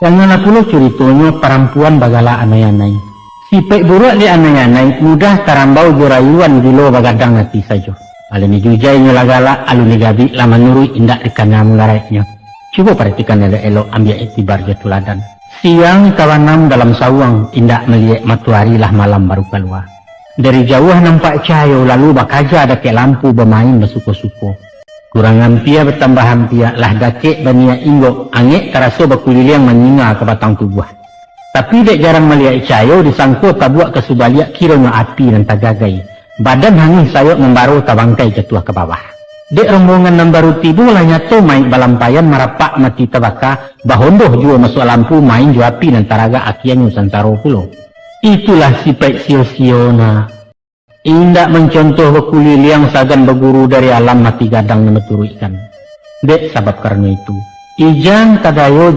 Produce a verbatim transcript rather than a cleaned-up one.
Janganlah pulo curitonyo parampuan bagalak anai-anai. Sipek buruak dek anai-anai mudah tarambau jo rayuan bilo bagadang ati sajo. Alun dijujai nyo lah galak, alun digabik lah manuruik, indak dikana manggaraiknyo. Cubo paratikan elok-elok, ambiak iktibar jo tuladan. Siang tabanam dalam sawuang, indak maliek matoari lah malam baru kalua. Dari jauah nampak cahayo, lalu bakaja dakek lampu, bamain basuko-suko. Kurang ampia batambah ampia, lah dakek baniaik inggok, angek taraso bakuliliang manyinga ka batang tubuah. Tapi dek jarang maliek cahayo, disangko tabuak ka subaliak, kironyo api nan tagagai. Badan hangih sayok mambaro, tabangkai jatuah ka bawah. Dek rombongan nan baru tibo lah nyato maik balampaian, marapak mati tabaka, bahondoh juo masuak lampu, main jo api nan taragak, akianyo sansaro pulo. Itulah sipaik sio-sio na. Indak mancontoh bakuliliang, sagan baguru dari alam, mati gadang nan baturuikkan. Dek sabab karano itu, ijang tadayo